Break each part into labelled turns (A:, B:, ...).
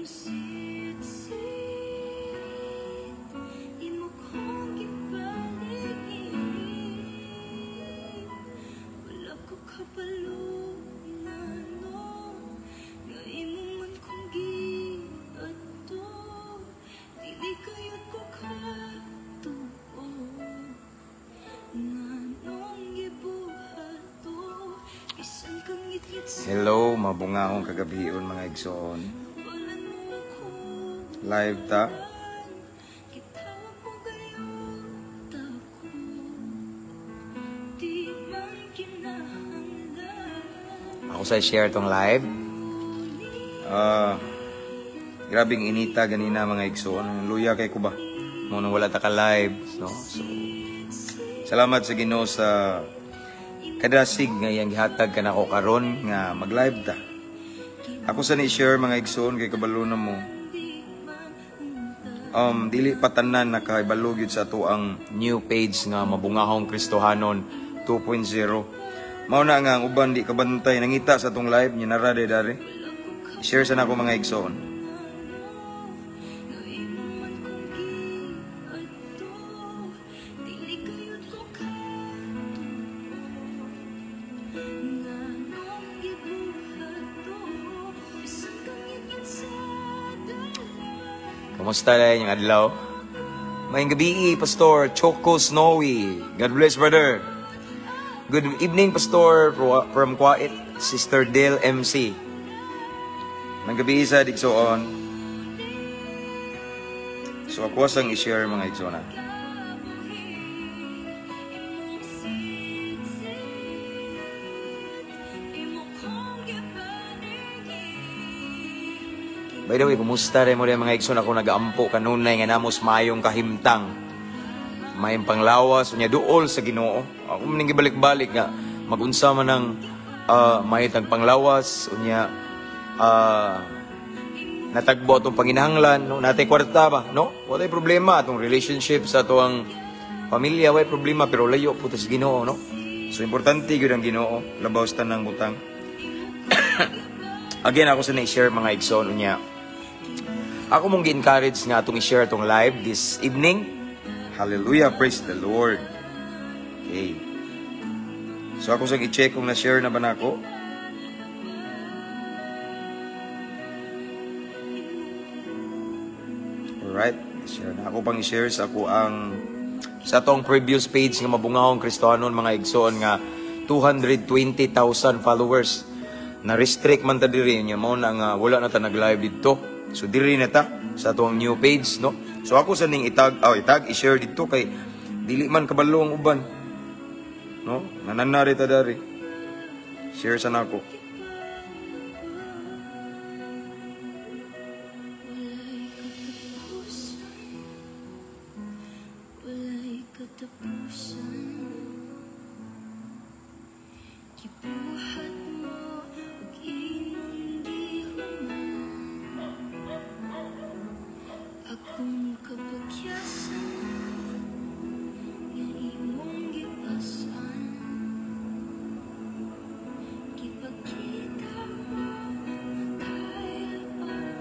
A: Sit-sit, imo kong gipaligid. Wala ko kabalo ngano nga imo man kong giadto. Dili kayod ko katuo nganong gibuhat to. Bisan kang ngitngit sa
B: Hello, mabungahong kagabion, mga igsoon.
A: Walan mo ko.
B: Live ta.
A: Gitawag mo gayud ako. Di man kinahanglan.
B: Ako sa share tong live. Ah, grabing inita ganina, mga igsoon. Luya kay ko ba? Mo nang wala ta ka live, no? So, salamat sa Ginoo sa kadasig nga iyang gihatag kanako karon nga mag-live ta. Ako sa ni share, mga igsoon, kay kabalo na mo. Dili pa tanan nakaibalo gyud sa ato ang new page nga Mabungahong Kristohanon 2.0. Mao na nga ang uban di kabantay, nangita sa atong live nya nara de dare. Share sa nako, mga igsoon.
A: Nga imo man kong giadto. Dili kayod ko katuo nganong gibuhat to. Bisan kang ngitngit sa dalan.
B: Kamusta na inyong adlaw? Maayong gabi, Pastor Choco Snowy. God bless, brother. Good evening, Pastor from Kuwait, Sister Dale MC. Maayong gabi sa igsoon. So ako sang i-share, mga igsoon. Ah.
A: Imong sit-sit, imo kong gipaligid.
B: By the way, kumusta rin mo rin, mga igsoon? Ako nagaampo kanunay nga namos maayong kahimtang. Maayong panglawas, unya duol sa Ginoo. Ako man ning gibalik-balik nga magunsa man ang maayong panglawas, unya natagbo atong panginahanglan, no? Natay kwarta ba, no? Walay problema atong relationship sa atoang pamilya, walay problema, pero layo po ta sa Ginoo, no? So importante gyud ang Ginoo, labaw sa tanang butang. Again, ako sa na-share, mga igsoon, unya. Ako mong gi-encourage nga atong i-share atong live this evening. Hallelujah, praise the Lord. Okay. So ako sa i-check kung na-share na ba nako. Alright, share na. Ako pang i-share sa ako ang sa atong previous page nga Mabungahong Kristohanon, mga igsoon, nga 220,000 followers. Na restrict man ta diri nya, mao na nga wala na ta nag-live didto. So diri na ta sa atong new page, no. So ako sa ning itag, oh, itag i-share didto kay dili man kabalo ang uban. No? Nananari ta dari. Share sa nako.
A: Wala'y katapusan. Wala'y katapusan. Gibuhat mo ug imong gihuman akong kapagyasan nga imong gipasan. Gipakita mo nga kaya ang tanan.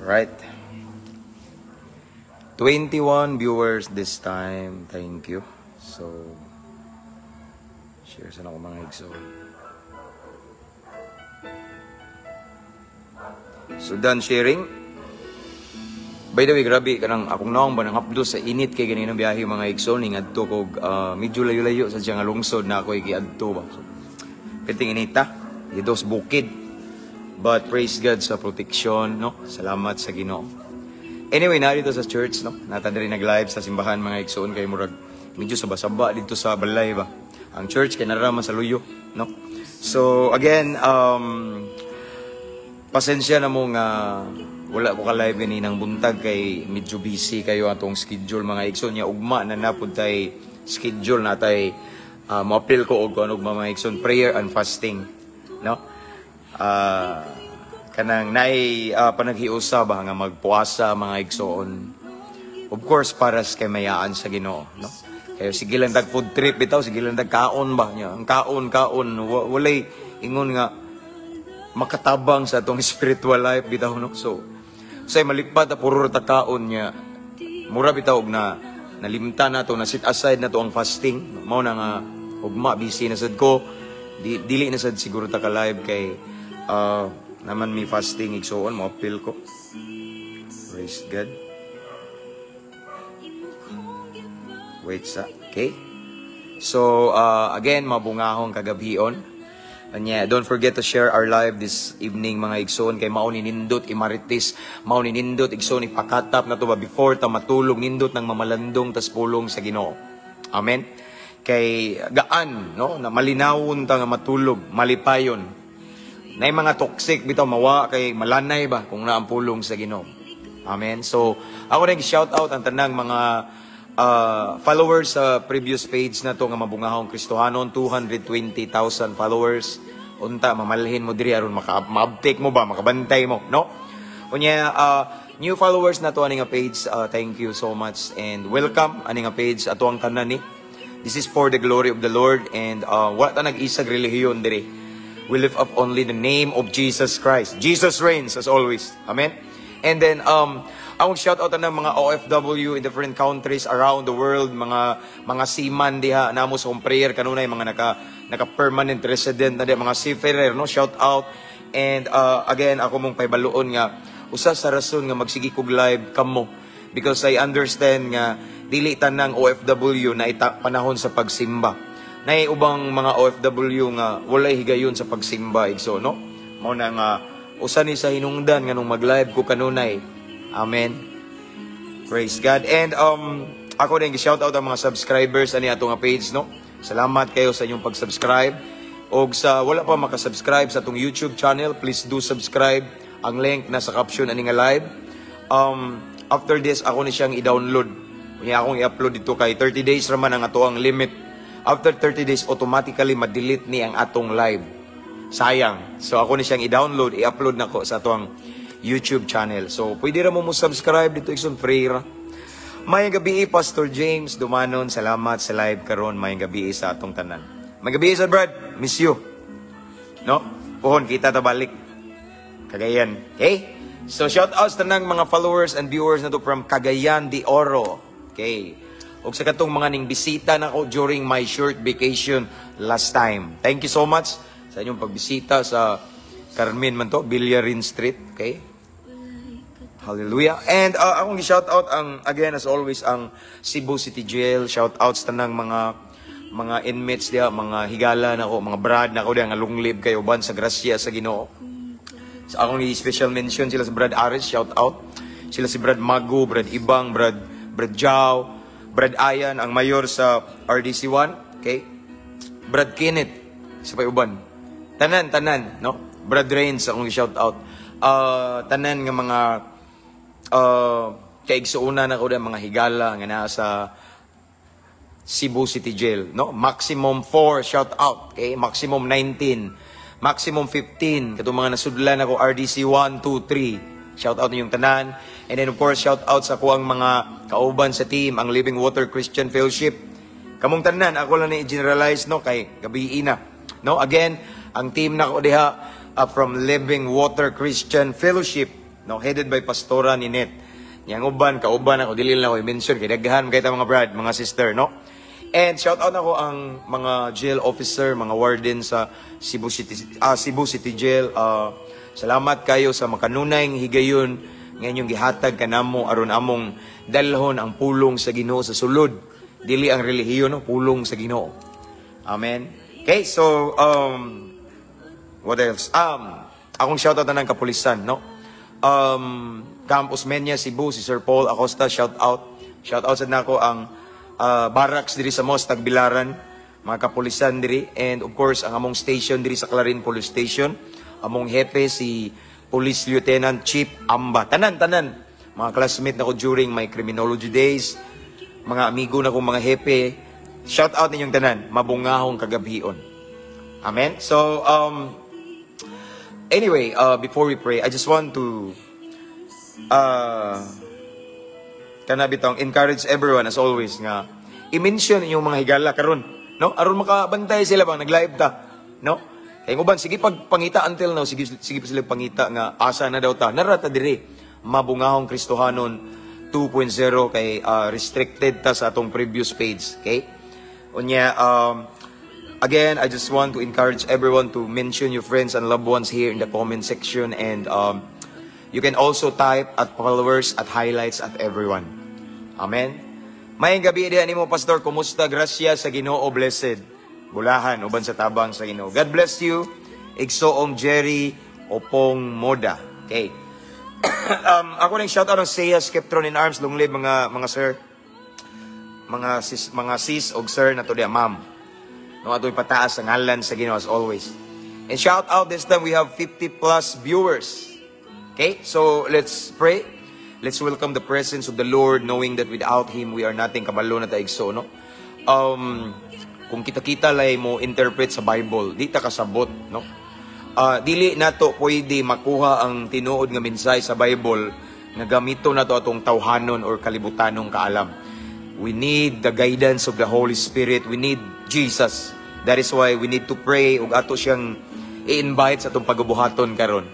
B: Right. 21 viewers this time. Thank you. So, share sa nako, mga igsoon. So, done sharing. By the way, grabe, kanang akong naong ba nang hapdos sa init kay ganinang biyahe, mga igsoon, ingadto kog medyo layo-layo sa siyang lungsod na ako giadto ba. So, piting inita, dito sa bukid. But praise God sa protection, no? Salamat sa Ginoo. Anyway, na dito sa church, no? Nata diri nag-live sa simbahan, mga igsoon, kay murag medyo saba-saba dito sa balay ba. Ang church kay narama sa luyo, no? So again, pasensya na mo nga wala ko ka live ganinang buntag kay medyo busy kayo atong schedule, mga igsoon, nya ugma na napud tay schedule na tay mo-appeal ko og ano, mga igsoon, prayer and fasting, no? Kanang naay panaghiusa ba nga magpuasa, mga igsoon. Of course para sa kamayaan sa Ginoo, no? Kaya sige lang tag food trip bitaw, sige lang tag kaon ba niya. Ang kaon kaon, walay ingon nga makatabang sa atong spiritual life bitaw, no. So say malipat ta, puro ra ta kaon niya. Mura bitaw og na nalimta na to, na set aside na to ang fasting. Mao na nga ugma busy na sad ko. Dili na sad siguro ta ka live kay naman mi fasting, igsuon, mo appeal ko. Praise God. Wait sa, okay? So, again, mabungahong kagabhion. And yeah, don't forget to share our live this evening, mga igsoon, kay mao ni nindot imarites, mao ni nindot, igsoon, ipakatap na to ba before ta matulog, nindot ng mamalandong tas pulong sa Ginoo. Amen. Kay gaan, no, na malinawon ta nga matulog, malipayon. Nay mga toxic bitaw mawa kay malanay ba kung naa ang pulong sa Ginoo. Amen. So, ako rin shout out ang tanang mga followers sa previous page na to nga Mabungahong Kristohanon, 220,000 followers. Unta mamalhin mo diri aron maka ma-uptake mo ba, makabantay mo, no? Unya new followers na to ani nga page, thank you so much and welcome ani nga page, ato ang tanan ni. This is for the glory of the Lord and wala ta nag-isag relihiyon diri. We lift up only the name of Jesus Christ. Jesus reigns as always. Amen. And then akong shout out ng mga OFW in different countries around the world, mga seaman diha namo sa akong prayer kanunay, mga naka permanent resident na diha, mga seafarer, no, shout out. And again, ako mong pahibaluon nga usa sa rason nga magsige kog live kamo because I understand nga dili tanang OFW na ita panahon sa pagsimba. Nay ubang mga OFW nga walay higayon sa pagsimba, igso, no? Mao na nga usa ni sa hinungdan nga nung mag-live ko kanunay. Amen. Praise God. And ako din shout out ang mga subscribers ani ato nga page, no. Salamat kayo sa inyong pag-subscribe. Og sa wala pa maka-subscribe sa atong YouTube channel, please do subscribe. Ang link nasa caption ani nga live. After this, ako ni siyang i-download. Unya akong i-upload dito kay 30 days raman ang ato ang limit. After 30 days, automatically ma-delete ni ang atong live. Sayang. So ako ni siyang i-download, i-upload nako sa atong YouTube channel. So pwede ra mo mo subscribe dito, igsoon, free ra. Maayong gabi, Pastor James Dumanon. Salamat sa live karon. Maayong gabi sa atong tanan. Maayong gabi sa Brad. Miss you. No? Puhon, kita ta balik. Cagayan. Okay? So shout out sa tanang mga followers and viewers na to from Cagayan de Oro. Okay. Og sa katong mga ning bisita nako during my short vacation last time. Thank you so much sa inyong pagbisita sa Carmen man to, Villarin Street. Okay? Hallelujah. And akong shout out ang, again, as always, ang Cebu City Jail. Shout out sa tanang mga inmates diha, mga higala nako, mga brad nako diha nga long live kayo uban sa grasya sa Ginoo. Sa akong i-special mention sila sa Brad Aris, shout out. Sila si Brad Mago, Brad Ibang, Brad Jao, Brad Ayan, ang mayor sa RDC1, okay? Brad Kenneth, sa pay uban. Tanan, tanan, no? Brad Rains, akong shout out. Tanan nga mga kaigsuonan nako diha, mga higala nga naa sa Cebu City Jail, no? Maximum 4 shout out, okay? Maximum 19, maximum 15 katong mga nasudlan ako RDC 1, 2, 3. Shout out ninyong tanan. And then of course, shout out sa kuang mga kauban sa team, ang Living Water Christian Fellowship. Kamong tanan, ako lang ni generalize, no, kay gabi na. No, again, ang team nako diha from Living Water Christian Fellowship, no, headed by Pastora Ninette. Yang uban, kauban ako, dili lang ako i-mention kay daghan kay ta mga brad, mga sister, no? And shout out ako ang mga jail officer, mga warden sa Cebu City Jail. Salamat kayo sa makanunay nga higayon nga inyong gihatag kanamo aron among dalhon ang pulong sa Ginoo sa sulod. Dili ang relihiyon, no, pulong sa Ginoo. Amen. Okay, so what else? Akong shout out na ng kapulisan, no? Camp Osmeña, Cebu, si Sir Paul Acosta, shout out. Shout out sa nako ang barracks diri sa Mos Tagbilaran, mga kapulisan diri, and of course ang among station diri sa Clarin Police Station, among hepe si Police Lieutenant Chief Amba. Tanan tanan mga classmate nako during my criminology days, mga amigo na kong mga hepe. Shout out ninyong tanan, mabungahong kagabhion. Amen. So anyway, before we pray, I just want to kana bitong encourage everyone as always nga I-mention inyong mga higala karon, no? Aron makabantay sila bang nag-live ta, no? Kay uban sige pag pangita until now, sige sige pa sila pangita nga asa na daw ta. Nara ta diri, Mabungahong Kristohanon 2.0, kay restricted ta sa atong previous page, okay? Unya, again, I just want to encourage everyone to mention your friends and loved ones here in the comment section and you can also type @followers, @highlights, @everyone. Amen. Maayong gabii diha nimo, Pastor. Kumusta? Grasya sa Ginoo, blessed. Bulahan uban sa tabang sa Ginoo. God bless you. Igsoong Jerry Opong Moda. Okay. Ako ning shout out ng Seiya Skeptron in Arms, long live mga sir. Mga sis og sir na to diya, ma'am. No, ato ipataas ang ngalan sa Ginoo as always. And shout out, this time we have 50 plus viewers. Okay? So let's pray. Let's welcome the presence of the Lord, knowing that without Him we are nothing. Kabalo na ta, igso, no? Kung kita-kita lay mo interpret sa Bible, di ta kasabot, no? Dili nato pwede makuha ang tinuod nga mensahe sa Bible nga gamito nato atong tawhanon or kalibutanong kaalam. We need the guidance of the Holy Spirit. We need Jesus. That is why we need to pray ug ato siyang i-invite sa atong pagabuhaton karon.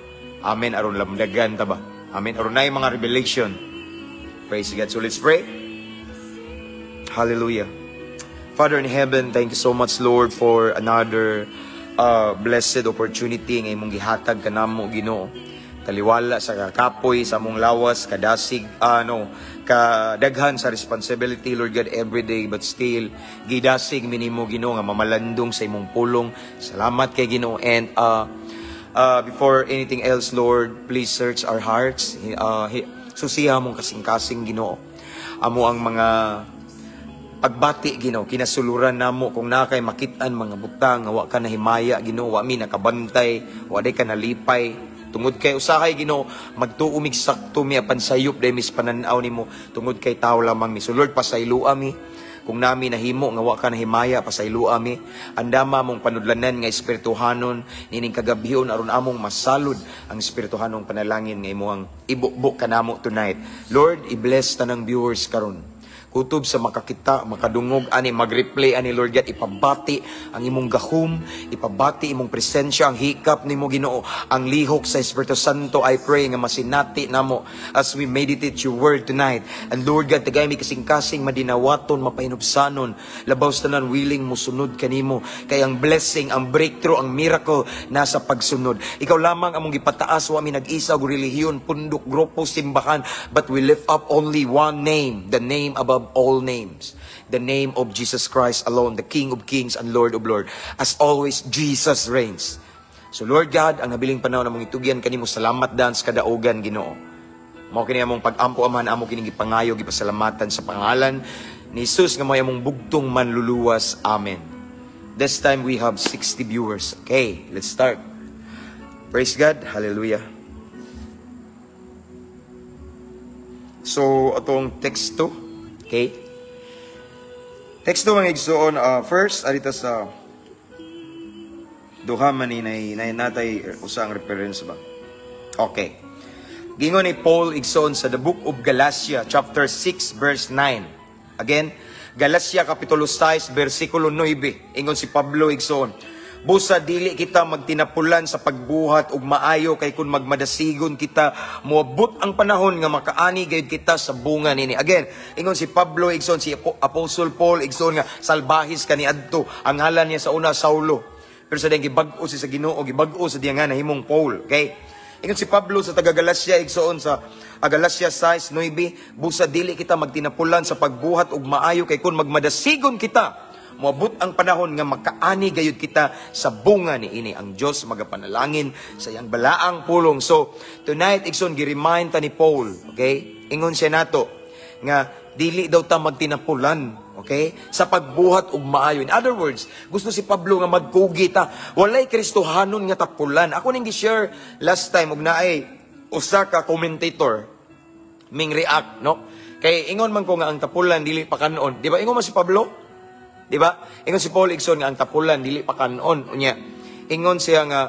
B: Amen. Aron lamdagan ta ba? Amen. Aron naay mga revelation. Praise God. So let's pray. Hallelujah. Father in heaven, thank you so much, Lord, for another blessed opportunity nga imong gihatag kanamo, Ginoo. Taliwala sa kakapoy sa among lawas, kadasig, ano, kadaghan sa responsibility, Lord God, every day, but still, gidasig minimo, Ginoo, nga mamalandong sa imong pulong. Salamat kay Ginoo. And before anything else, Lord, please search our hearts. Susiha among kasing-kasing, Ginoo. Amo ang mga pagbati, Ginoo, kinasuluran namo kung naa kay makit-an mga butang nga wa ka nahimaya, Ginoo, wa mi nakabantay, wa day ka nalipay. Tungod kay usahay, Ginoo, magtuo mig sakto mi apan sayop day mis pananaw nimo tungod kay tao lamang mi. So Lord, pasayloa mi. Kung naa mi nahimo nga wa ka nahimaya, pasayloa mi. Andama mong panudlanan nga espirituhanon nining kagabhion aron among masalod ang espirituhanong panalangin nga imong ibubo kanamo tonight. Lord, i-bless tanang viewers karon. Kutob sa makakita, makadungog ani, mag-replay ani, Lord God, ipabati ang imong gahom, ipabati imong presensya, ang hikap nimo, Ginoo, ang lihok sa Espiritu Santo. I pray nga masinati namo as we meditate your word tonight. And Lord God, tagay mi kasing-kasing madinawaton, mapahinubsanon, labaw sa tanan willing musunod kanimo. Kay ang blessing, ang breakthrough, ang miracle nasa pagsunod. Ikaw lamang among gipataas, wa mi nag-isa og relihiyon, pundok, grupo, simbahan, but we lift up only one name, the name above all names, the name of Jesus Christ alone, the King of Kings and Lord of Lords. As always, Jesus reigns. So Lord God, ang nabiling panahon among itugyan kanimo. Salamat dan sa kadaugan, Ginoo. Mao kini among pag-ampo, Amahan, amo kining gipangayo, gipasalamatan sa pangalan ni Jesus nga may among bugtong manluluwas. Amen. This time we have 60 viewers. Okay, let's start. Praise God. Hallelujah. So, atong teksto. Okay? Teksto, mga igsoon, first, arita sa duha man ni nay natay usang reference ba. Okay. Gingon ni Paul, igsoon, sa the book of Galatia chapter 6 verse 9. Again, Galatia kapitulo 6 versikulo 9. Ingon si Pablo, igsoon, "Busa dili kita magtinapulan sa pagbuhat og maayo kay kun magmadasigon kita, moabot ang panahon nga makaani gayud kita sa bunga nini." Again, ingon si Pablo, igsoon, si Apostle Paul, igsoon, nga salbahis kaniadto. Ang ngalan niya sa una Saulo. Pero sa diyang gibag-o siya sa Ginoo, gibag-o sa diya nga nahimong Paul, okay? Ingon si Pablo sa taga Galacia, igsoon, sa Galacia 6:9, "Busa dili kita magtinapulan sa pagbuhat og maayo kay kun magmadasigon kita, moabot ang panahon nga makaani gayud kita sa bunga ni ini." Ang Dios magapanalangin sa iyang balaang pulong. So, tonight, igsoon, gi-remind ta ni Paul, okay? Ingon siya nato nga dili daw ta magtinapulan, okay, sa pagbuhat og maayo. In other words, gusto si Pablo nga magkugi ta. Walay Kristohanon nga tapulan. Ako ning gi-share last time ug naay usa ka commentator ming react, no? Kay ingon man ko nga ang tapulan dili pa kanon. Di ba ingon man si Pablo? Di ba? Ingon si Paul, igsoon, nga ang tapulan dili pa kanon. Unya, ingon siya nga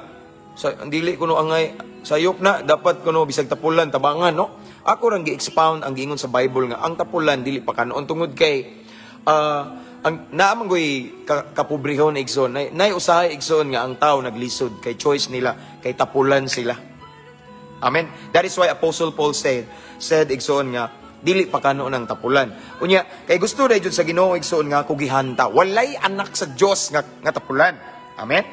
B: sa dili kuno angay sayop na dapat kuno bisag tapulan tabangan, no? Ako rang gi-expound ang giingon sa Bible nga ang tapulan dili pa kanon tungod kay Ang naa man goy kapobrehon, igsoon, nay usahay, igsoon, nga ang tao naglisod kay choice nila kay tapulan sila. Amen. That is why Apostle Paul said, igsoon, nga dili pa kano ng tapulan. Unya kay gusto ra jud sa Ginoo, igsoon, nga kugihanta. Walay anak sa Dios nga tapulan. Amen.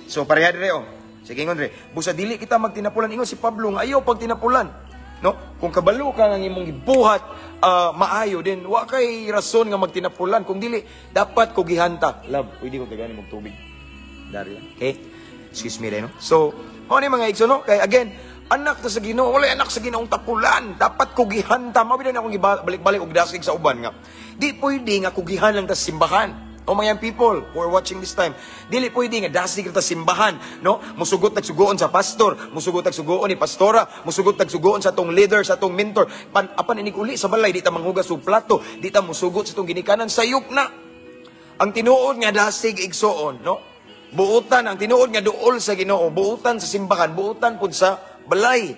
B: So pareha dire oh. Sige, ingon dire. Busa dili kita magtinapulan, ingon si Pablo nga ayaw pagtinapulan. No? Kung kabalo ka nga imong gibuhat maayo din, wa kay rason nga magtinapulan. Kung dili, dapat kugihanta. Love, pwede ko tagani mong tubig. Dari lang. Okay? Excuse me rin, no? So, mao ni, mga igsoon, no? Kay again, anak ta sa Ginoo, walay anak sa Ginoong tapulan. Dapat kugihanta. Mao na akong balik-balik og dasig sa uban nga di pwede nga kugihan lang ta sa simbahan. O mga young people who are watching this time, dili pwede nga dasig ta simbahan, no? Musugot tag sugoon sa pastor, musugot tag sugoon ni pastora, musugot tag sugoon sa atong leader, sa atong mentor. Apan inig uli sa balay, di ta manghugas og plato, di ta musugot sa atong ginikanan, sayop na. Ang tinuod nga dasig, igsoon, no? Buutan ang tinuod nga duol sa Ginoo, buutan sa simbahan, buutan pud sa balay.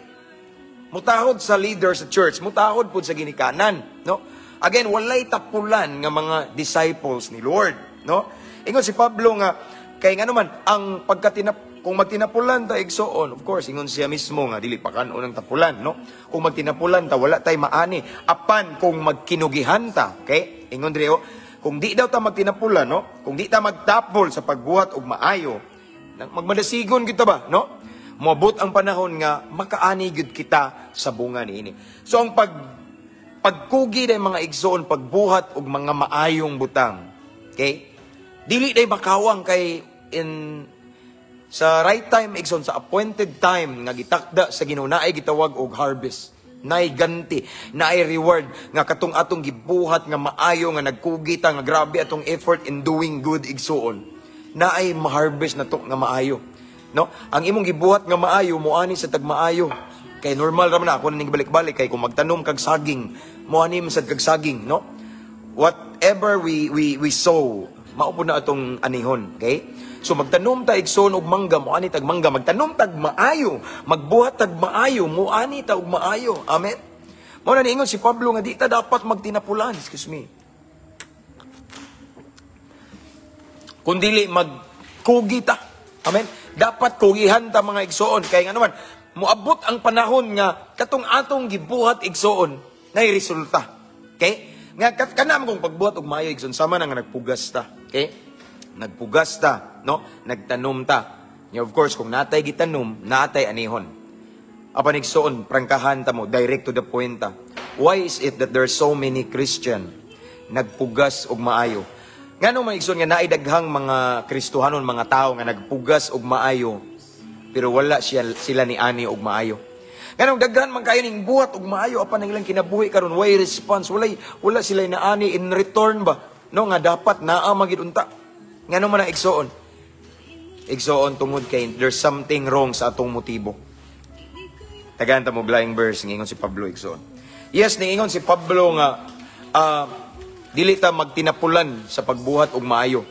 B: Mutahod sa leader sa church, mutahod pud sa ginikanan, no? Again, walay tapulan nga mga disciples ni Lord, no? Ingon si Pablo nga kay nga naman ang pagkatinap kung magtinapulan ta, igsoon, of course, ingon siya mismo nga dili pa kan-on ang tapulan, no? Kung magtinapulan ta, wala tay maani. Apan kung magkinugihan ta, okay? Ingon diri oh, kung di daw ta magtinapulan, no? Kung di ta magtapol sa pagbuhat og maayo, magmadasigon kita ba, no? Moabot ang panahon nga makaani gyud kita sa bunga niini. So ang pagkugi day, mga igsoon, pagbuhat og mga maayong butang. Okay? Dili day makawang kay in sa right time, igsoon, sa appointed time nga gitakda sa Ginoo, naay gitawag og harvest. Naay ganti, naay reward nga katong atong gibuhat nga maayo, nga nagkugi ta, nga grabe atong effort in doing good, igsoon. Naay ma-harvest na to nga maayo. No? Ang imong gibuhat nga maayo, moani sa tag maayo. Kay normal ra man na ako ning balik-balik kay kung magtanom kag saging, moani man sad kag saging, no? Whatever we sow, mao po na atong anihon, okay? So magtanom ta, igsoon, og mangga, moani tag mangga, magtanom tag maayo, magbuhat tag maayo, moani ta og maayo. Amen. Mao na niingon si Pablo nga di ta dapat magtinapulan, excuse me. Kung dili magkugi ta. Amen. Dapat kugihan ta, mga igsoon, kay nga naman moabot ang panahon nga katong atong gibuhat, igsoon, nay resulta. Okay? Nga kana man kung pagbuhat og maayo, igsoon, sama na nga nagpugas ta. Okay? Nagpugas ta, no? Nagtanom ta. Nya of course kung natay gitanom, natay anihon. Apan igsoon, prangkahan ta mo, direct to the point ta. Why is it that there are so many Christian nagpugas og maayo? Ngano, mga igsoon, nga naay daghang mga Kristohanon, mga tao nga nagpugas og maayo pero wala sila ni ani og maayo? Nganong daghan man kayo ning buhat og maayo apan ang ilang kinabuhi karon way response, wala sila naani in return ba? No, nga dapat naa magid unta. Ngano man ang, igsoon? Igsoon, tungod kay there's something wrong sa atong motibo. Tagaan ta mo laing verse, ngingon si Pablo, igsoon. Yes, niingon si Pablo nga dili ta magtinapulan sa pagbuhat og maayo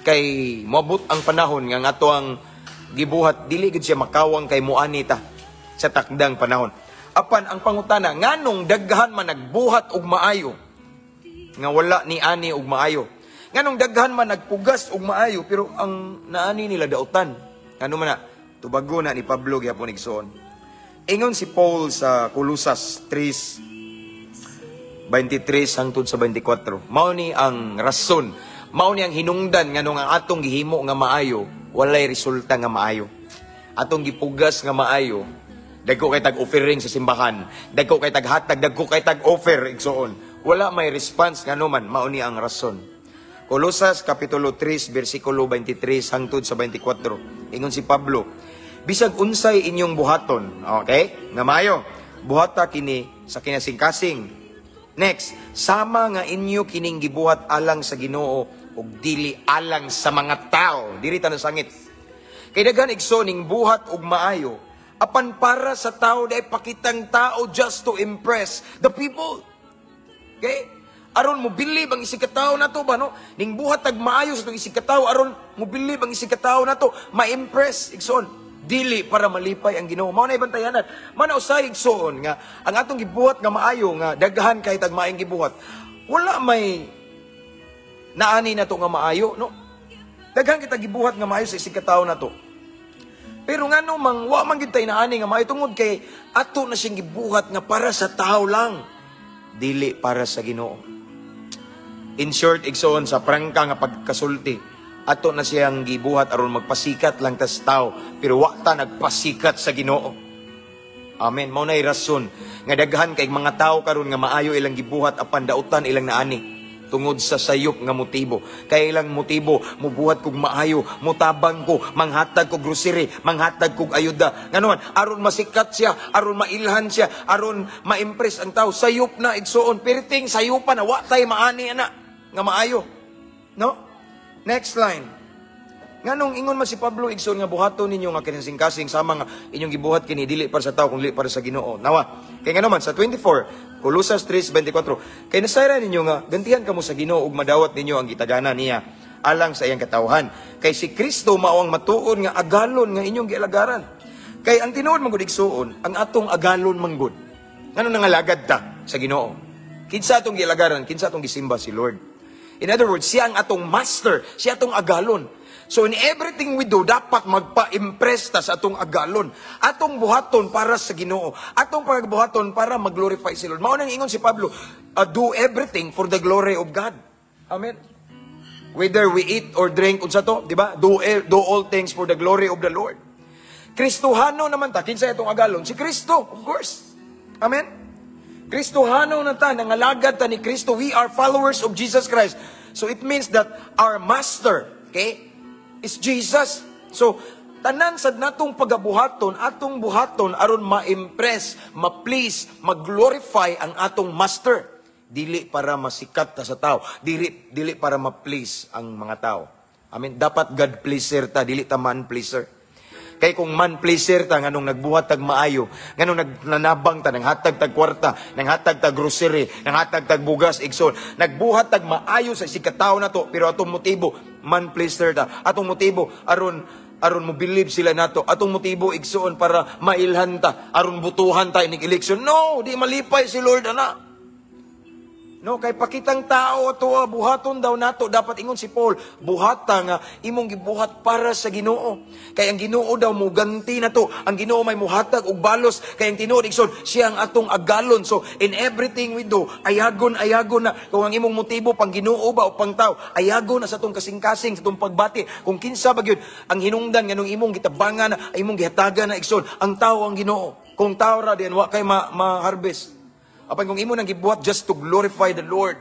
B: kay moabot ang panahon nga nga ang gibuhat dili gid siya makawang kay muani ta sa takdang panahon. Apan ang pangutana, nganong daghan man nagbuhat og maayo nga wala ni ani og maayo? Nganong daghan man nagpugas og maayo pero ang naani nila dautan? Ngano man na? Tubago na ni Pablo gyapon, igsoon. Ingon si Paul sa Colosas 3:23 hangtod sa 24. Mao ni ang rason, mao ni ang hinungdan nganong ang atong gihimo nga maayo, walay resulta nga maayo. Atong gipugas nga maayo, dagko kay tag offering sa simbahan, dagko kay tag hatag, dagko kay tag offer, igsoon. Wala may response, ngano man? Mao ni ang rason. Colosas kapitulo 3 bersikulo 23 hangtod sa 24. Ingon si Pablo, "Bisag unsay inyong buhaton," okay? "Nga maayo, buhata kini sa kinasingkasing." Next, "sama nga inyo kining gibuhat alang sa Ginoo ug dili alang sa mga tao." Diri ta nasangit. Kay daghan, igsoon, ning buhat og maayo apan para sa tao, dai pakitang tao, just to impress the people. Okay? Aron mo believe ang isig ka nato ba, no? Ning buhat tag maayo sa itong isig ka aron mo believe ang isig ka nato, ma-impress, igsoon. Dili para malipay ang Ginoo. Mao na ibantayanan. Mao na usay, igsoon, nga ang atong gibuhat nga maayo, nga daghan kay tag maayong gibuhat, wala may Naani na to nga maayo, no? Daghan kita gibuhat nga maayo sa isig ka na to. Pero ngano mang wa man gid tay naani nga maayo? Tungod kay ato na siyang gibuhat nga para sa tao lang, dili para sa Ginoo. In short, igsoon, sa prangka nga pagkasulti, ato na siyang gibuhat aron magpasikat lang tas tao, pero wa ta nagpasikat sa Ginoo. Amen. Mao nay rason nga daghan kay mga tao karon nga maayo ilang gibuhat apan dautan ilang naani tungod sa sayop nga motibo. Kay ilang motibo, mubuhat kog maayo, mutabang ko, manghatag kog grocery, manghatag kog ayuda. Ngano man? Aron masikat siya, aron mailhan siya, aron ma-impress ang tao. Sayop na, igsoon. Perting sayupan na, wa tay maani ana nga maayo. No? Next line. Nganong ingon man si Pablo, igsoon, nga buhaton ninyo nga kinasing-kasing sama nga inyong gibuhat kini dili para sa tao kung dili para sa Ginoo? Nawa. Kay ngano man sa 24, Colosas 3:24, kay nasayran ninyo nga gantihan kamo sa Ginoo ug madawat ninyo ang gitagana niya alang sa iyang katawhan. Kay si Kristo mao ang matuod nga agalon nga inyong gialagaran. Kay ang tinuod man gud, igsoon, ang atong agalon man gud. Ngano nangalagad ta sa Ginoo? Kinsa atong gialagaran? Kinsa atong gisimba? Si Lord. In other words, siya ang atong master, siya atong agalon. So in everything we do, dapat magpa-impress ta sa atong agalon. Atong buhaton para sa Ginoo. Atong pagbuhaton para mag-glorify si Lord. Mao nang ingon si Pablo, do everything for the glory of God. Amen. Whether we eat or drink, unsa to, di ba? Do all things for the glory of the Lord. Kristohano naman ta, kinsa atong agalon? Si Kristo, of course. Amen. Kristohano na ta, nangalagad ta ni Kristo. We are followers of Jesus Christ. So it means that our master, okay, is Jesus. So, tanan sad natong pagabuhaton, atong buhaton aron ma-impress, ma-please, mag-glorify ang atong master. Dili para masikat ta sa tao, dili para ma-please ang mga tao. Amen. Dapat God pleaser ta, dili ta man pleaser. Kay kung man pleaser ta, nganong nagbuhat tag maayo, nganong nagnanabang ta, nanghatag tag kwarta, nanghatag tag grocery, nanghatag tag bugas, igsoon, nagbuhat tag maayo sa isig ka tawo nato, pero atong motibo man pleaser ta. Atong motibo aron mo believe sila nato. Atong motibo, igsoon, para mailhan ta, aron butuhan ta inig election. No, di malipay si Lord ana. No, kay pakitang tao ato buhaton daw nato. Dapat ingon si Paul, buhata nga imong gibuhat para sa Ginoo. Kay ang Ginoo daw muganti nato, ang Ginoo may muhatag og balos. Kay ang tinuod, igsoon, siya ang atong agalon. So in everything we do, ayagon ayagon na. Kung ang imong motibo pang Ginoo ba o pang tao, ayagon na sa atong kasing-kasing, sa atong pagbati. Kung kinsa ba gyud ang hinungdan nganong imong gitabangan, ang imong gihatagan na, igsoon, ang tao, ang Ginoo? Kung tao ra din, wa kay ma-harvest. Apan kung imo nang gibuhat just to glorify the Lord,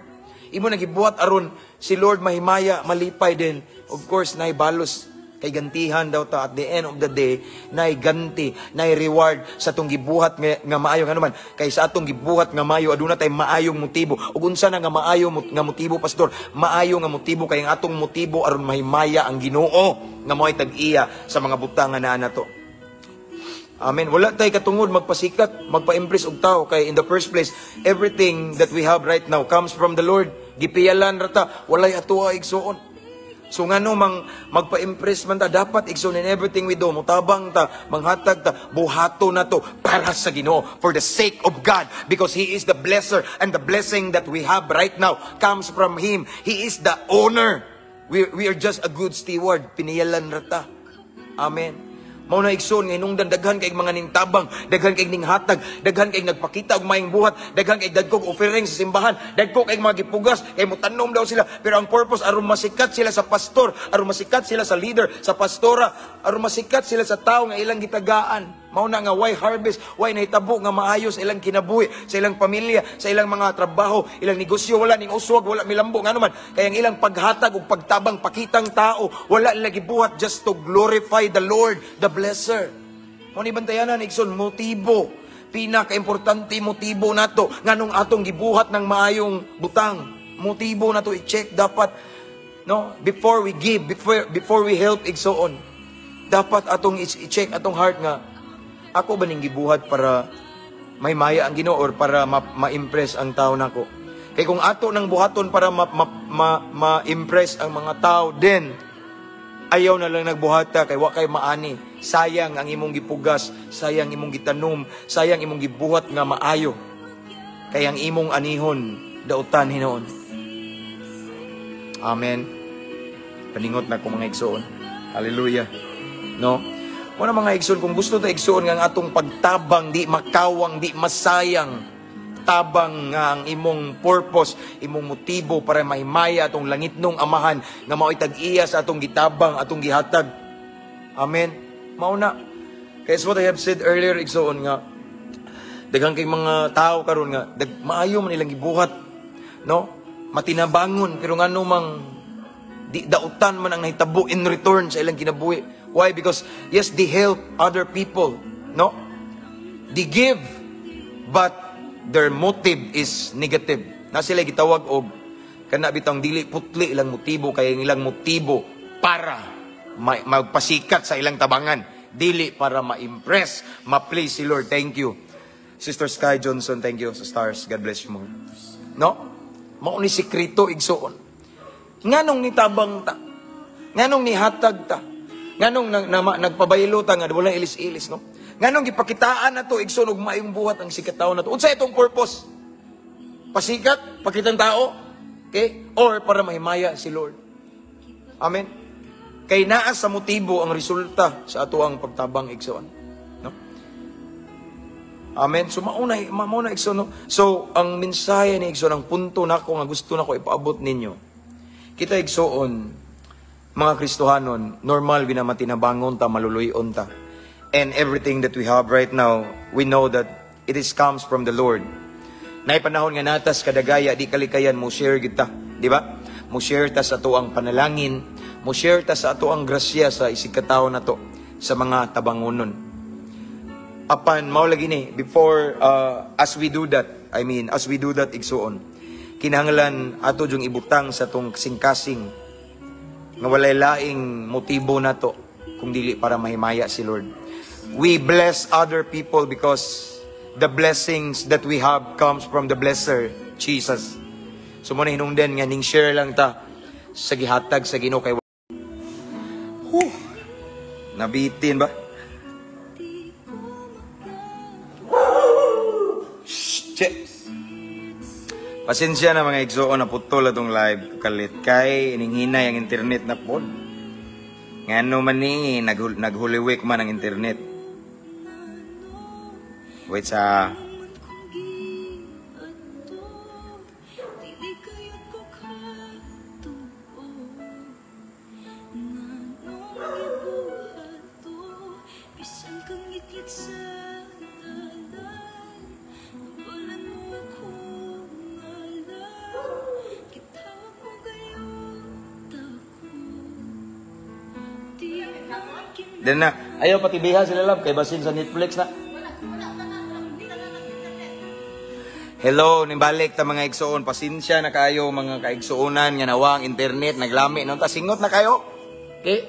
B: imo nang gibuhat aron si Lord mahimaya, malipay din, of course, nay balos kay gantihan daw ta at the end of the day, nay ganti, nay reward sa atong gibuhat nga maayo. Ngano man? Kay sa atong gibuhat nga maayo, aduna tay maayong motibo. Ug unsa na nga maayo nga motibo, pastor? Maayo nga motibo kay ang atong motibo aron mahimaya ang Ginoo nga mao'y tag-iya sa mga butang nga naa nato. Amen. Wala tay katungod magpasikat, magpa-impress og tao kay in the first place, everything that we have right now comes from the Lord. Gipiyalan ra ta, walay atoa, igsuon. So ngano mang magpa-impress man ta? Dapat, igsoon, in everything we do, mutabang ta, manghatag ta, buhato na to para sa Ginoo, for the sake of God, because He is the blesser and the blessing that we have right now comes from Him. He is the owner. We are just a good steward. Piniyalan ra ta. Amen. Mao na, igsoon, nga hinungdan daghan kay mga nintabang, daghan kay ninghatag, daghan kay nagpakita og maayong buhat, daghan kay dagkog offering sa simbahan, dagko kay mga gipugas, kay mutanom daw sila, pero ang purpose aron masikat sila sa pastor, aron masikat sila sa leader, sa pastora, aron masikat sila sa tao nga ilang gitagaan. Mao na nga way harvest, way nahitabo nga maayo sa ilang kinabuhi, sa ilang pamilya, sa ilang mga trabaho, ilang negosyo, wala ning uswag, wala milambo. Ngano man? Kay ang ilang paghatag ug pagtabang pakitang tao, wala nila gibuhat just to glorify the Lord, the blesser. Mao ni bantayanan, igsoon, motibo. Pinaka-importante, motibo nato nganong atong gibuhat ng maayong butang. Motibo nato i-check dapat, no, before we give, before we help, igsoon. Dapat atong i-check atong heart nga ako ba ning gibuhat para may maya ang Ginoo or para ma-impress ang tao nako? Kay kung ato nang buhaton para ma-impress ang mga tao, then ayaw na lang nagbuhata kay wa kay maani. Sayang ang imong gipugas, sayang imong gitanom, sayang imong gibuhat nga maayo. Kay ang imong anihon dautan hinuon. Amen. Paningot na ko, mga igsoon. Hallelujah. No? Muna, mga igsoon, kung gusto ta, igsoon, nga ang atong pagtabang di makawang, di masayang, tabang nga ang imong purpose, imong motibo para mahimaya atong langitnong Amahan nga mao'y tag-iya sa atong gitabang, atong gihatag. Amen. Mao na. Kaya what I have said earlier, igsoon, nga daghan kay mga tao karon nga maayo man ilang gibuhat, no? Matinabangon, pero ngano mang di dautan man ang nahitabo in return sa ilang kinabuhi? Why? Because yes, they help other people, no? They give, but their motive is negative. Na sila gitawag og kana bitang dili putli ilang motibo, kay ang ilang motibo para magpasikat sa ilang tabangan, dili para ma-impress, ma-please si Lord. Thank you. Sister Sky Johnson, thank you sa stars. God bless you more. No? Mao ni sikreto, igsoon. Nganong nitabang ta? Nganong nihatag ta? Nganong nagpabaylo ta nga wala ilis-ilis, no? Nganong gipakitaan na to, igsoon, og maayong buhat ang sikat tao na to? Unsa itong purpose? Pasikat, pakitang tao, okay? Or para mahimaya si Lord. Amen. Kay naa sa motibo ang resulta sa ato ang pagtabang, igsoon. No? Amen. So mauna, igsoon, no? So ang mensahe ni igsoon, ang punto nako nga gusto nako ipaabot ninyo. Kita, igsoon, mga Kristohanon, normal gina matinabangon ta, maluluyon ta. And everything that we have right now, we know that it is comes from the Lord. Nay panahon nga natas kadagaya, di kalikayan mo share kita, di ba? Mo share ta sa ato ang panalangin, mo share ta sa ato ang grasya sa isig katawo nato, sa mga tabangunon. Apan mao lagi ni before as we do that, I mean, as we do that, igsuon, kinahanglan ato jung ibutang sa atong kasing-kasing nga walay laing motibo nato kung dili para mahimaya si Lord. We bless other people because the blessings that we have comes from the blesser, Jesus. So mo na hinungdan nga ning share lang ta sa gihatag sa Ginoo kay Whew, nabitin ba? Shh, che. Pasensya na, mga igsoon, na putol atong live kalit kay ininghinay ang internet na pod. Ngano man ni nag-Holy Week man ang internet. Wait sa
A: Man kong giadto, dili kayod ko katuo. Nganong gibuhat to, bisan kang ngitngit sa dalan? Nabalan mo akong ngalan, gitawag mo gayud ako. Di man
B: Then na, ayaw patibiha sila, love, kay basin sa Netflix na. Hello, nimbalik ta, mga igsoon. Pasensya na kayo, mga kaigsuonan, nga nawa ang internet naglami no. Ta singot na kayo. Okay?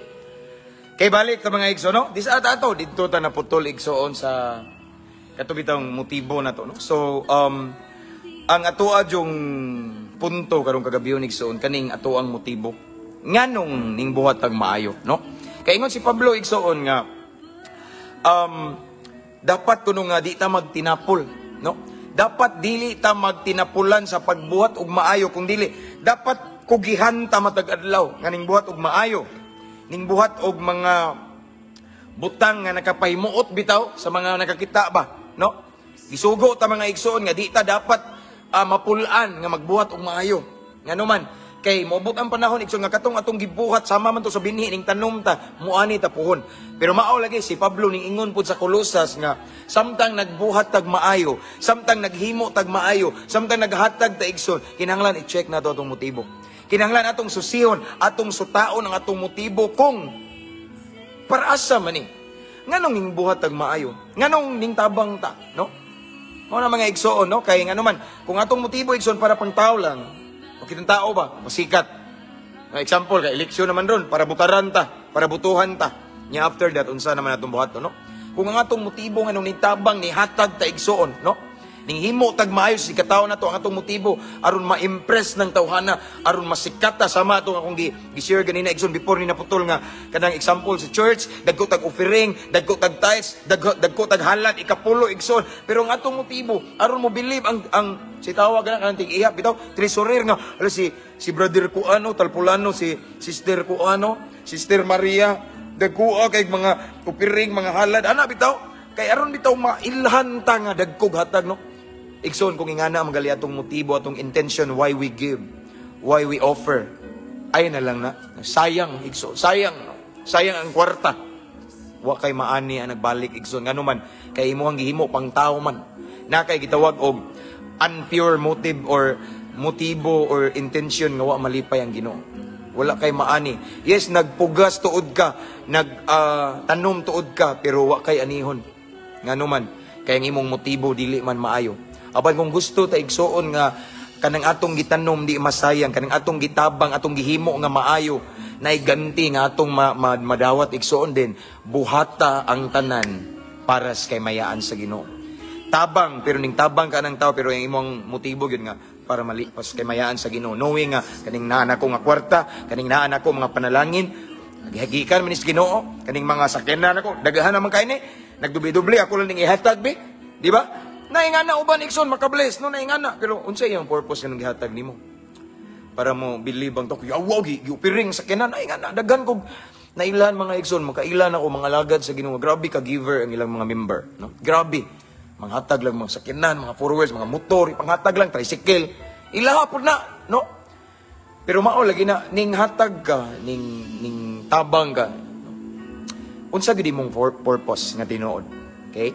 B: Kay balik ta, mga igsoon, no? Dis ata ato didto ta naputol, igsoon, sa kato bitang motibo na to, no. So ang atoa yung punto karong kagabi, igsoon, kaning ato ang motibo. Nganong ning buhat tag maayo, no? Kay ingon si Pablo, igsoon, nga dapat kuno nga di ta magtinapol, no? Dapat dili ta magtinapulan sa pagbuhat og maayo, kung dili dapat kugihan ta matag adlaw nga ning buhat og maayo. Ning buhat og mga butang nga nakapahimuot bitaw sa mga nakakita ba, no? Gisugo ta, mga igsoon, nga di ta dapat mapulan nga magbuhat og maayo. Ngano man kay moabot ang panahon, igsoon, nga katong atong gibuhat, sama man to sa binhi, ning tanom ta, muani ta puhon. Pero mao lagi si Pablo ning ingon pud sa Kolosas nga samtang nagbuhat tag maayo, samtang naghimo tag maayo, samtang naghatag ta, igsoon, kinahanglan i-check nato atong motibo. Kinahanglan atong susihon, atong sutaon ang atong motibo kung para asa man ni. Nganong ning buhat tag maayo? Nganong ning tabang ta, no? Mao na, mga igsoon, no? Kay ngano man, kung atong motibo, igsoon, para pang tao lang, o kitang tao ba, masikat. Na example, kay eleksyon naman ron, para butaran ta, para butuhan ta. Nya after that, unsa naman atong buhat, no? Kung ang atong motibo nga nung nitabang, ni hatag ta, igsoon, no? Ning himo tag maayo si katawo nato, ang atong motibo aron ma-impress ng tawhana, aron masikat ta, sama atong akong gi-share ganina, igsoon, before ni naputol, nga kanang example sa church, dagko tag offering, dagko tag tithes, dagko tag halad ikapulo, igsoon, pero ang atong motibo aron mo believe ang si tawag na kanang tig-ihap bitaw, treasurer, nga ala si brother ko ano, talpulano, si sister ko ano, Sister Maria, dagko kay mga offering, mga halad ana bitaw, kay aron bitaw mailhan ta nga dagkog hatag, no? Igsoon, kung ingana ang gali atong motibo, atong intention why we give, why we offer, ay na lang na. Sayang, igsoon. Sayang. No? Sayang ang kwarta. Wa kay maani ang nagbalik, igsoon. Ngano man, kay imo ang gihimo pang tao man. Na kay gitawag og unpure motive or motibo or intention nga wa malipay ang Ginoo. Wala kay maani. Yes, nagpugas tuod ka, nag tanom tuod ka, pero wa kay anihon. Ngano man, kay ang imong motibo dili man maayo. Apan kung gusto ta, igsuon, nga kanang atong gitanom di masayang, kanang atong gitabang, atong gihimo nga maayo, naiganti nga atong madawat, igsuon, din buhata ang tanan para sa kaymayaan sa Ginoo. Tabang, pero ning tabang ka ng tao, pero ang imong motibo gyud nga para malipas kay mayaan sa Ginoo, knowing nga kaning naan ako nga kwarta, kaning naan ako mga panalangin, gihagikan man ni sa Ginoo, kaning mga sakyanan ako, daghan naman kay ni, nagdubli-dubli ako lang ning ihatag bi, di ba? Naingana uban, igsoon, makabless, no, naingana, pero unsa iyang purpose nga gihatag nimo? Para mo believe ang tao, yaw, giupiring sakyanan, naingana, daghan kog nailan mga igsoon, makailan ako mga alagad sa Ginoo, grabe ka giver ang ilang mga member, no? Grabe. Manghatag lang mga sakyanan, mga four wheels, mga motor, ipanghatag lang tricycle. Ilaha pud na, no? Pero mao lagi na ning hatag ka, ning tabang ka, no? Unsa gid imong purpose nga tinuod? Okay?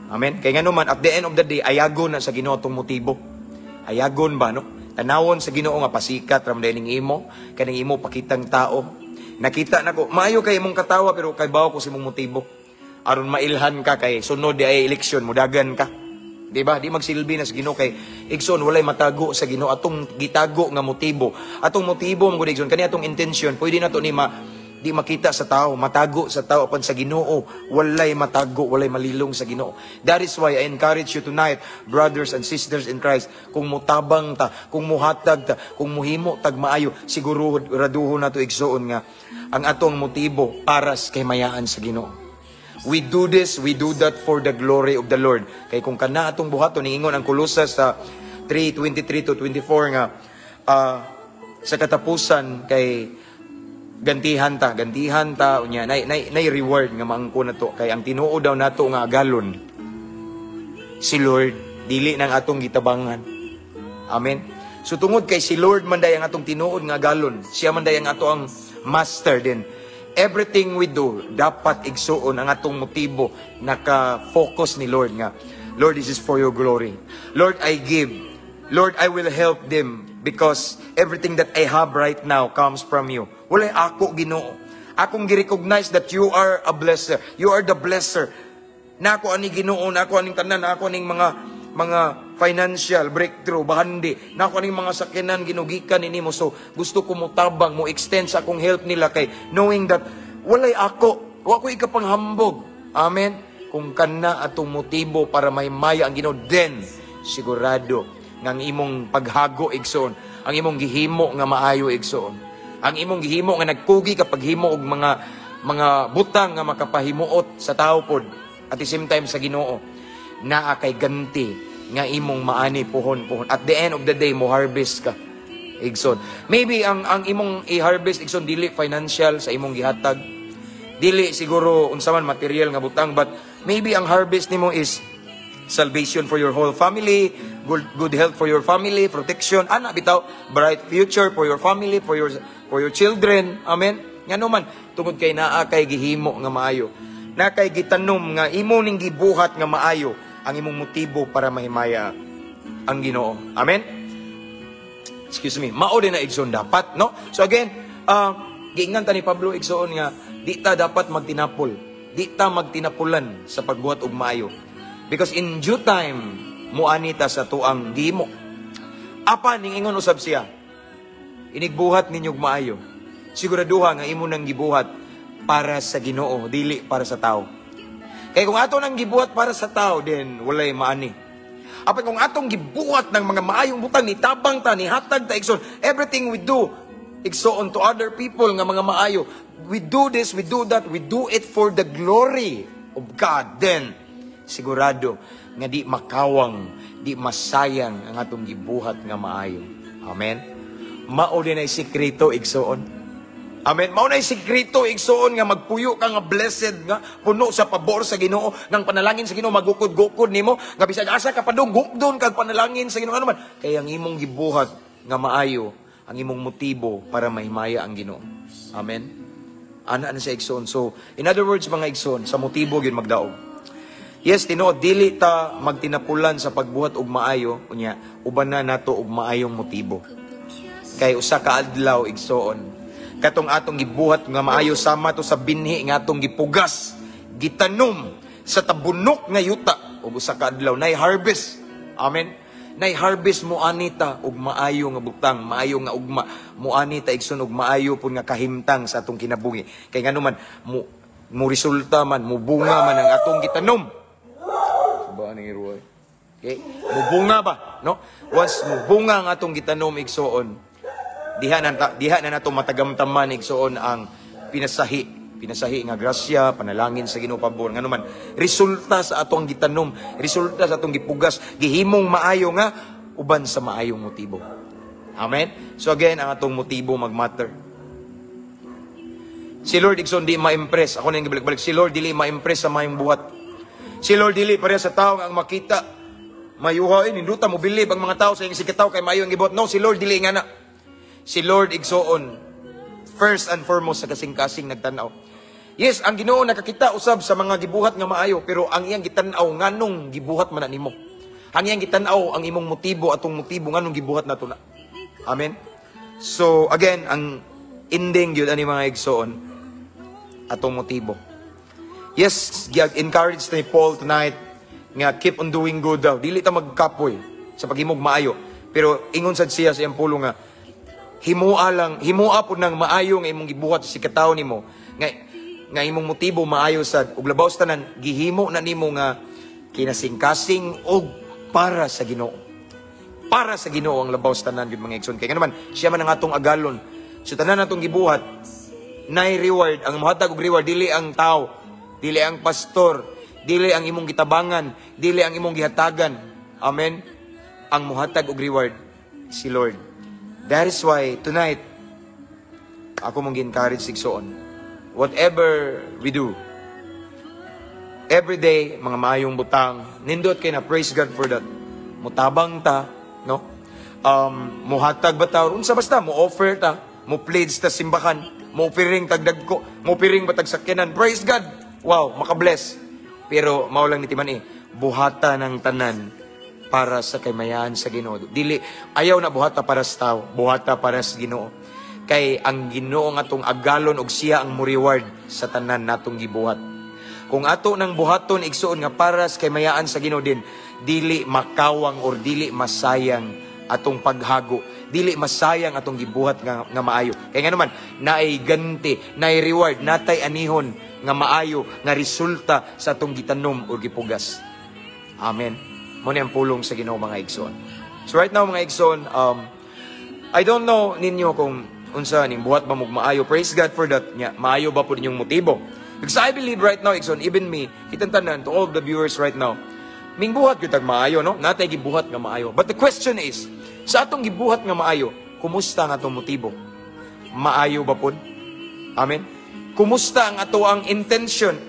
B: Amen. Kay ngano man, at the end of the day, ayagon na sa Ginoo tong motibo. Ayagon ba, no? Tanawon sa Ginoo nga pasikat ra man ning imo, kaning imo pakitang tao. Nakita nako, maayo kay imong katawa, pero kay bawo ko sa imong motibo. Aron mailhan ka kay sunod di ay eleksyon, mudagan ka. Di ba? Di magsilbi na sa Ginoo kay, igsoon, walay matago sa Ginoo atong gitago nga motibo. Atong motibo mo gud, igsoon, kani atong intention, pwede na to ni di makita sa tao, matago sa tao, apan sa Ginoo walay matago, walay malilong sa Ginoo. That is why I encourage you tonight, brothers and sisters in Christ, kung mutabang ta, kung muhatag ta, kung muhimo tag maayo, siguro raduho na to, igsoon, nga ang atong motibo para sa kaymayaan sa Ginoo. We do this, we do that for the glory of the Lord. Kay kung kana atong buhaton, niingon ang Kolosas sa 3:23 to 24 nga sa katapusan kay gantihan ta unya nay reward nga maangko nato, kay ang tinuod daw nato nga agalon si Lord, dili nang atong gitabangan. Amen. So tungod kay si Lord man day ang atong tinuod nga agalon, siya man day ang ato ang master din. Everything we do, dapat, igsuon, ang atong motibo naka-focus ni Lord nga, "Lord, this is for your glory. Lord, I give. Lord, I will help them because everything that I have right now comes from you. Walay ako, Ginoo. Akong gi-recognize that you are a blesser. You are the blesser. Na ako ani, Ginoo, na ako aning tanan, na ako aning mga financial breakthrough, bahandi, na ako aning mga sakyanan, ginugikan ni mo. So gusto ko mo tabang, mo extend sa akong help nila kay knowing that walay ako, wa ko ikapanghambog." Amen. Kung kana atong motibo para mahimaya ang Ginoo, then sigurado nga ang imong paghago, igsoon, ang imong gihimo nga maayo, igsoon, ang imong gihimo nga nagkugi ka paghimo og mga butang nga makapahimuot sa tao pod at the same time sa Ginoo, naa kay ganti nga imong maani puhon-puhon. At the end of the day, mo harvest ka, igsoon. Maybe ang imong i-harvest, igsoon, dili financial sa imong gihatag, dili siguro unsa man material nga butang, but maybe ang harvest nimo is salvation for your whole family, good health for your family, protection, ana bitaw, bright future for your family, for your children. Amen. Ngano man, tungod kay naa kay gihimo nga maayo. Na kay gitanom nga imo ning gibuhat nga maayo ang imong motibo para mahimaya ang Ginoo. Amen. Excuse me. Mao din na, igsoon, dapat, no? So again, giingnan ta ni Pablo, igsoon, nga di ta dapat magtinapol. Di ta magtinapulan sa pagbuhat og maayo. Because in due time, muani ta sa tuang gihimo. Apan, ning ingon usab siya, inigbuhat ninyog maayo, siguraduha nga imo nang gibuhat para sa Ginoo, dili para sa tao. Kay kung ato nang gibuhat para sa tao, then walay maani. Apan kung atong gibuhat ng mga maayong butang, ni tabang ta, ni hatag ta, igsoon, everything we do, igsoon, to other people nga mga maayo, we do this, we do that, we do it for the glory of God. Then, sigurado nga di makawang, di masayang ang atong gibuhat nga maayo. Amen? Mao din ay sikreto, igsoon. Amen. Mao na sikreto, igsoon, nga magpuyo ka nga blessed, nga puno sa pabor sa Ginoo, nang panalangin sa Ginoo magukod-gukod nimo, nga bisag asa ka padung gukdon kag panalangin sa Ginoo, ano man kay ang imong gibuhat nga maayo, ang imong motibo para mahimaya ang Ginoo. Amen. Ana na sa, igsoon. So, in other words, mga igsoon, sa motibo gyud magdaog. Yes, tinuod, dili ta magtinapulan sa pagbuhat og maayo, unya uban na nato og maayong motibo. Kay usa ka adlaw, igsoon, katong atong gibuhat nga maayo sama to sa binhi nga atong gipugas, gitanom sa tabunok nga yuta, ug usa ka adlaw nay harvest. Amen. Nay harvest mo anita og maayo nga butang, maayo nga ugma, mo anita, igsoon, og maayo pud nga kahimtang sa atong kinabuhi. Kay ngano man mo mo resulta man, mo bunga man ang atong gitanom. Ba ning iruay? Okay? Mubunga ba, no? Once mubunga ang atong gitanom, igsoon, diha na nato matagamtaman, igsoon, ang pinasahi pinasahi nga grasya, panalangin sa Ginoo, pabor. Ngano man resulta sa atong gitanom, resulta sa atong gipugas, gihimong maayo nga uban sa maayong motibo. Amen. So again, ang atong motibo magmatter. Si Lord, igsoon, di ma-impress. Ako na yung gibalik-balik. Si Lord dili ma-impress sa maayong buhat. Si Lord dili pareha sa tao nga ang makita mayuha, eh, ninduta mo believe ang mga tao sa iyang sikataw kay maayo ang gibuhat. No, si Lord dili nga na. Si Lord, igsoon, first and foremost sa kasing-kasing nagtanaw. Yes, ang Ginoo nakakita usab sa mga gibuhat nga maayo, pero ang iyang gitan-aw, nganong gibuhat man na nimo. Ang iyang gitan-aw ang imong motibo, atong motibo, nganong gibuhat nato na. Amen. So again, ang ending gyud ani, mga igsoon, atong motibo. Yes, encourage ni Paul tonight nga keep on doing good daw. Dili ta magkapoy sa paghimog maayo. Pero ingon sad siya sa iyang pulong nga himua lang, himua pud nang maayo nga imong gibuhat sa katawo nimo, nga nga imong motibo maayo sad, ug labaw sa tanan gihimo na nimo nga kinasingkasing og para sa Ginoo. Para sa Ginoo ang labaw sa tanan gyud, mga igsoon. Kay naman siya man ang atong agalon. So tanan natong gibuhat nay reward. Ang mohatag og reward dili ang tao, dili ang pastor, dili ang imong gitabangan, dili ang imong gihatagan. Amen. Ang mohatag og reward si Lord. That is why tonight ako mong gi-encourage, igsoon, whatever we do every day, mga maayong butang, nindot kay na, praise God for that. Mutabang ta, no, muhatag ba ta, unsa basta mo offer ta, mo pledge ta simbahan, mo offering tag dagko, mo offering ba tag sakyanan, praise God, wow, makabless. Pero mao lang ni timan eh, buhata ng tanan para sa kaymayan sa Ginoo. Dili, ayaw na buhata para sa tao, buhata para sa Ginoo. Kay ang Ginoo nga atong agalon og siya ang mo-reward sa tanan natong gibuhat. Kung ato nang buhaton, igsoon, nga para sa kaymayaan sa Ginoo din, dili makawang or dili masayang atong paghago, dili masayang atong gibuhat nga maayo. Kay nga naman, naay ganti, naay reward, natay anihon nga maayo nga resulta sa atong gitanom o gipugas. Amen. Mao ni ang pulong sa Ginoo, mga igsoon. So right now, mga igsoon, I don't know ninyo kung unsa ning buhat ba mog maayo. Praise God for that. Nya, maayo ba po ninyong motibo? Because I believe right now, igsoon, even me, kitang tanan, to all the viewers right now, ming buhat gyud tag maayo, no? Natay gibuhat nga maayo. But the question is, sa atong gibuhat nga maayo, kumusta ang atong motibo? Maayo ba pod? Amen? Kumusta ang ato ang intention?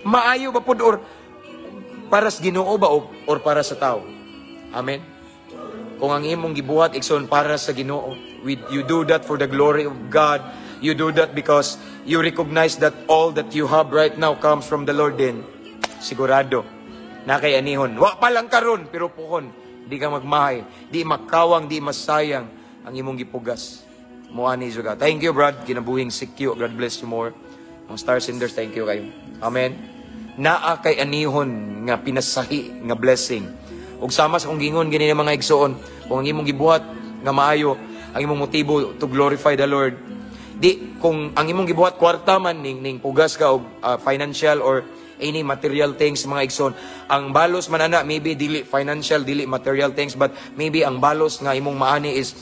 B: Maayo ba pod or para sa Ginoo ba or para sa tao? Amen? Kung ang imong gibuhat, igsoon, para sa Ginoo, you do that for the glory of God. You do that because you recognize that all that you have right now comes from the Lord din. Sigurado na kay anihon. Wa pa lang karon, pero puhon, di ka magmahay, di makawang, di masayang ang imong gipugas. Moani juga. Thank you, Brad. Kinabuhing sikyo. God bless you more. Mga star senders, thank you kayo. Amen. Naa kay anihon nga pinasahi nga blessing. Ug sama sa kong gingon gani mga igsoon, kung ang imong gibuhat nga maayo, ang imong motibo to glorify the Lord. Di kung ang imong gibuhat kwarta man ning ning pugas ka og financial or any material things, mga igsoon. Ang balos man ana, maybe dili financial, dili material things, but maybe ang balos nga imong maani is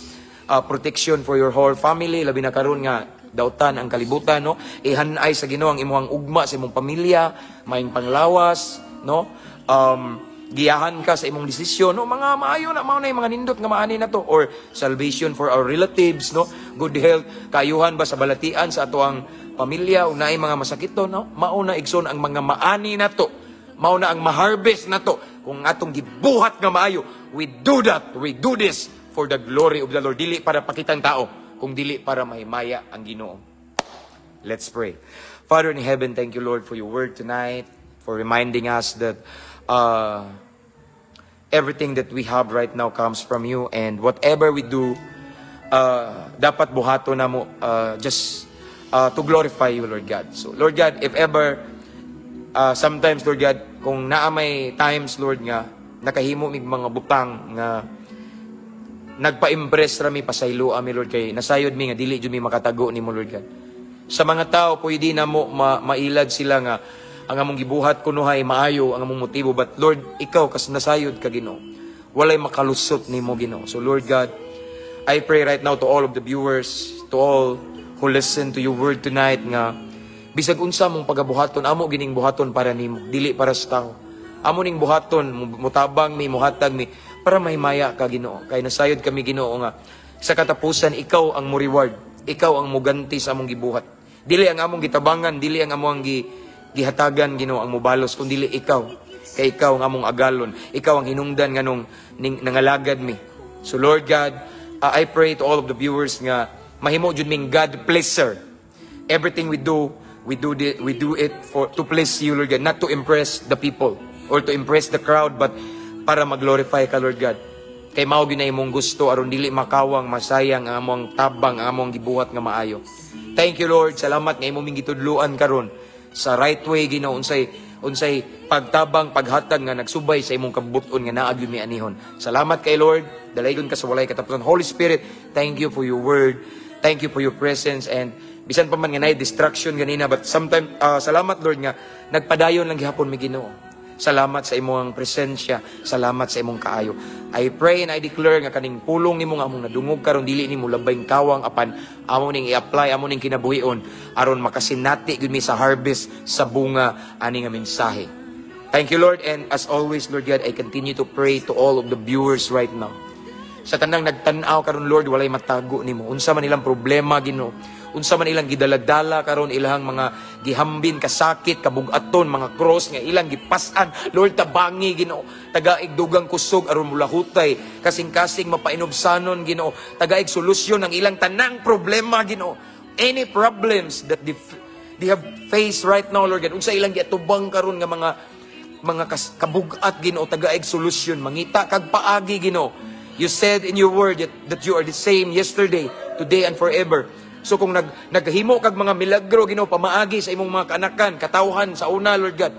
B: protection for your whole family, labi na karon nga dautan ang kalibutan, no? Ihanay sa Ginoo ang imong ugma sa imong pamilya, maayong panglawas, no? Giyahan ka sa imong desisyon, no? Mga maayo na, mao na yung mga nindot nga maani na to, or salvation for our relatives, no? Good health, kaayuhan ba sa balatian sa atoang pamilya, unay mga masakito, no? Mao na, igsoon, ang mga maani na to. Mao na ang ma-harvest na to kung atong gibuhat nga maayo. We do that, we do this for the glory of the Lord, dili para pakitang tao, kung dili para mahimaya ang Ginoo. Let's pray. Father in heaven, thank you, Lord, for your word tonight, for reminding us that everything that we have right now comes from you, and whatever we do, dapat buhato na mo just to glorify you, Lord God. So, Lord God, if ever, sometimes, Lord God, kung naa may times, Lord, nga nakahimo mig mga butang nga nagpa-impress ra mi, pasaylo mi, Lord, kay nasayod mi nga dili jud mi makatago nimo, Lord God. Sa mga tao pwede na mo mailad sila nga ang among gibuhat kunuhay maayo ang among motibo, but Lord, ikaw kas nasayod ka, Ginoo. Walay makalusot nimo, Ginoo. So Lord God, I pray right now to all of the viewers, to all who listen to your word tonight, nga bisag unsa mong pagabuhaton, amo gining buhaton para nimo, dili para sa tao. Amo ning buhaton, mutabang mi, muhatag mi para mahimaya ka, Ginoo. Kay nasayod kami, Ginoo, nga sa katapusan ikaw ang mo reward, ikaw ang muganti sa among gibuhat. Dili ang among gitabangan, dili ang among gihatagan, Ginoo, ang mubalos, kun dili ikaw. Kay ikaw ang among agalon, ikaw ang hinungdan nganong nangalagad mi. So Lord God, I pray to all of the viewers nga mahimo jud ming God pleaser. Everything we do, we do it for to please you, Lord God, not to impress the people or to impress the crowd, but para mag-glorify ka, Lord God. Kay mao gyud na imong gusto aron dili makawang, masayang ang among tabang, ang among gibuhat nga maayo. Thank you, Lord. Salamat nga imo ming gitudluan karon sa right way, Ginoo, unsay pagtabang, paghatag nga nagsubay sa imong kabubut-on nga naa gyud mi anihon. Salamat kay Lord. Dalaygon ka sa walay katapusan. Holy Spirit, thank you for your word. Thank you for your presence, and bisan pa man nga naay distraction ganina, but sometime salamat, Lord, nga nagpadayon lang gihapon mi, Ginoo. Salamat sa imong presensya, salamat sa imong kaayo. I pray and I declare nga kaning pulong nimo nga among nadungog karon dili nimo labayng kawang, apan amo ning i-apply, amo ning kinabuhion aron makasinati gyud mi sa harvest, sa bunga ani nga mensahe. Thank you, Lord, and as always, Lord God, I continue to pray to all of the viewers right now. Sa tanang nagtan-aw karon, Lord, walay matago nimo. Unsa man ilang problema, Ginoo. Unsa man ilang gidaladala karon, ilahang mga gihambin, kasakit, kabugaton, mga cross nga ilang gipas-an. Lord, tabangi, Ginoo. Tagaig dugang kusog aron mulahutay, kasing-kasing mapainubsanon, Ginoo. Tagaig solusyon ang ilang tanang problema, Ginoo. Any problems that they have faced right now, Lord God, unsa ilang giatubang karon nga mga kabugat, Ginoo, tagaig solusyon, mangita kag paagi, Ginoo. You said in your word that you are the same yesterday, today, and forever. So kung naghimo kag mga milagro, Ginoo, pamaagi sa imong mga kaanakan, katawhan sa una, Lord God,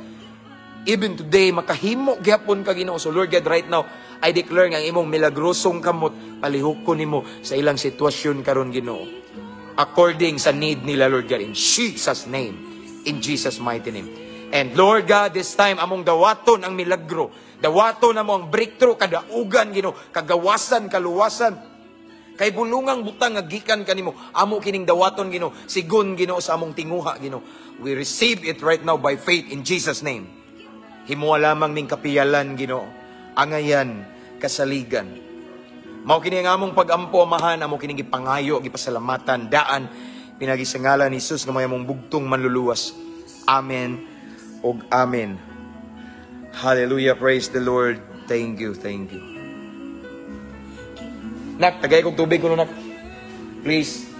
B: even today makahimo gyapon ka, Ginoo. So Lord God, right now, I declare nga ang imong milagrosong kamot palihukon nimo sa ilang sitwasyon karon, Ginoo. According sa need nila, Lord God, in Jesus' name, in Jesus' mighty name. And Lord God, this time, among dawaton ang milagro. Dawaton amo ang breakthrough, kadaugan, Ginoo, kagawasan, kaluwasan. Kay bulungang butang nga gikan kanimo, amo kining dawaton, Ginoo, sigon, Ginoo, sa among tinguha, Ginoo. We receive it right now by faith in Jesus' name. Himuha lamang ning kapiyalan, Ginoo. Angayan, kasaligan. Mao kini ang among pag-ampo, Amahan, amo kining gipangayo, gipasalamatan, daan pinagi sa ngalan ni Jesus nga may among bugtong manluluwas. Amen ug amen. Hallelujah, praise the Lord. Thank you, thank you. Nak, tagay kong tubig ko, nak. Please.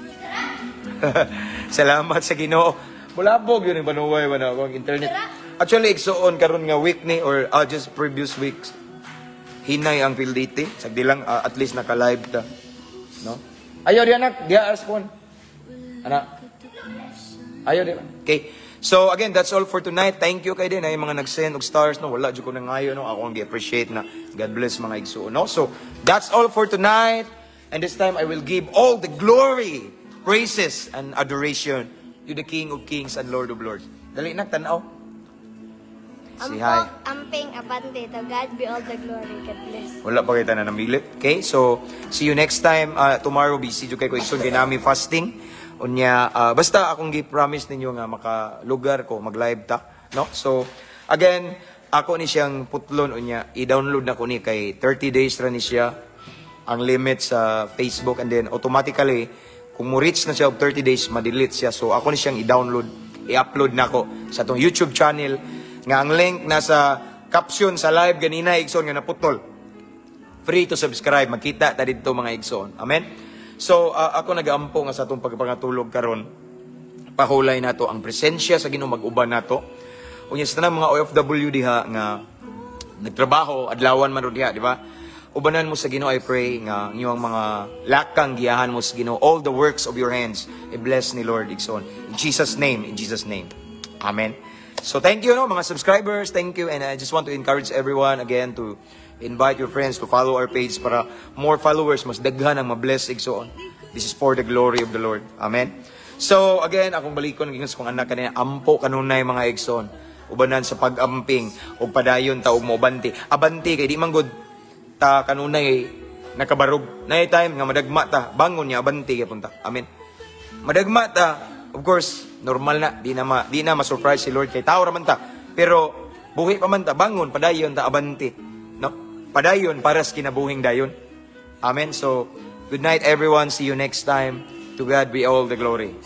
B: Salamat sa Ginoo. Mulabog yun yung banuway ba na akong internet. Actually, igsuon karon nga week ni or just previous weeks. Hinay ang PLDT. Sagdi lang, at least naka-live ta. No? Ayaw di, anak, diya as phone. Anak. Ayaw di. Okay. So again, that's all for tonight. Thank you kay din ay mga nag-send og stars, no. Wala jud ko nangayo, no. Ako ang gi-appreciate na. God bless, mga igsuon, no. So, that's all for tonight. And this time I will give all the glory, praises and adoration to the King of Kings and Lord of Lords. Dali nak, tan-aw. Say hi.
C: Ampok, amping, abante. To God be all the glory. God bless.
B: Wala pa kita na namilit. Okay, so see you next time. Tomorrow, busy jud kay ko, igsoon, kay nami fasting. Unya, basta akong gi-promise ninyo nga makalugar ko, mag-live ta. No? So, again, ako ni siyang putlon unya, i-download na ko ni kay 30 days ra ni siya ang limit sa Facebook and then automatically kung mo reach na siya og 30 days, ma-delete siya. So ako ni siyang i-download, i-upload na ko sa atong YouTube channel nga ang link nasa caption sa live ganina, igsoon, nga naputol. Free to subscribe, makita ta didto, mga igsoon. Amen. So ako nagaampo nga sa atong pagpangatulog karon, pahulay nato ang presensya sa Ginoo, mag-uban nato. Unya sa tanang mga OFW diha nga nagtrabaho, adlawan man ro diha, di ba? Ubanan mo sa Ginoo. I pray nga inyong mga lakang giyahan mo sa Ginoo, all the works of your hands, i-bless ni Lord, igsoon. In Jesus' name, in Jesus' name. Amen. So thank you, no, mga subscribers, thank you, and I just want to encourage everyone again to invite your friends to follow our page para more followers, mas daghan ang ma-bless, igsoon. This is for the glory of the Lord. Amen. So again, akong balikon giingon sa kong anak kanina, ampo kanunay, mga igsoon. Ubanan sa pag-amping ug padayon ta og moabante. Abante kay di man gud ta kanunay nakabarog. Naay time nga madagma ta, bangon niya, abante gyapon ta. Amen. Madagma ta, of course, normal na, di na ma-surprise si Lord kay tao ra man ta. Pero buhi pa man ta, bangon, padayon ta, abante. No? Padayon para sa kinabuhing dayon. Amen. So, good night, everyone. See you next time. To God be all the glory.